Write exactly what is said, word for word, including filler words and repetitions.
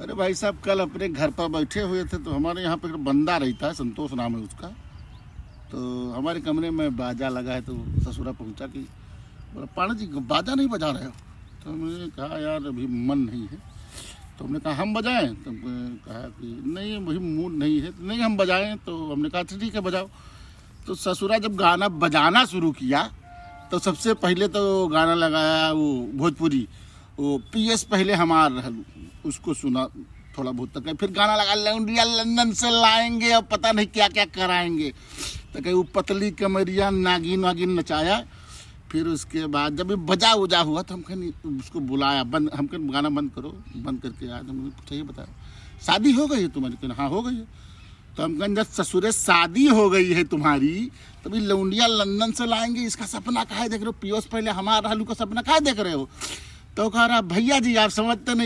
अरे भाई साहब, कल अपने घर पर बैठे हुए थे तो हमारे यहाँ पे एक बंदा रहता है, संतोष नाम है उसका। तो हमारे कमरे में बाजा लगा है, तो ससुरा पहुँचा कि बोला, "पांडे जी, बाजा नहीं बजा रहे हो?" तो हमने कहा, "यार, अभी मन नहीं है।" तो हमने कहा, "हम बजाएं?" तो हमने कहा कि, "नहीं, अभी मूड नहीं है।" तो "नहीं, हम बजाएं।" तो हमने कहा, "अच्छा, ठीक है, बजाओ।" तो ससुरा जब गाना बजाना शुरू किया, तो सबसे पहले तो गाना लगाया वो भोजपुरी, वो "पीएस पहले हमार रहलू", उसको सुना थोड़ा बहुत तक। फिर गाना लगा, "लौंडिया लंदन से लाएंगे और पता नहीं क्या क्या कराएंगे।" तो कहीं वो पतली कमरिया नागिन वागिन नचाया। फिर उसके बाद जब ये बजा उजा हुआ, तो हम कहीं उसको बुलाया, "बंद, हम कहीं गाना बंद करो।" बंद करके आया, तो हमने पूछा, "ये बताओ, शादी हो गई है तुम्हारी?" कहने, "हाँ, हो गई है।" तो हम कहें, "जब ससुरे शादी हो गई है तुम्हारी, तब ये लौंडिया लंदन से लाएंगे, इसका सपना काहे देख रहे हो? पीएस पहले हमार रहलू का सपना काहे देख रहे हो?" तो कह रहा, "भैया जी, आप समझते नहीं।"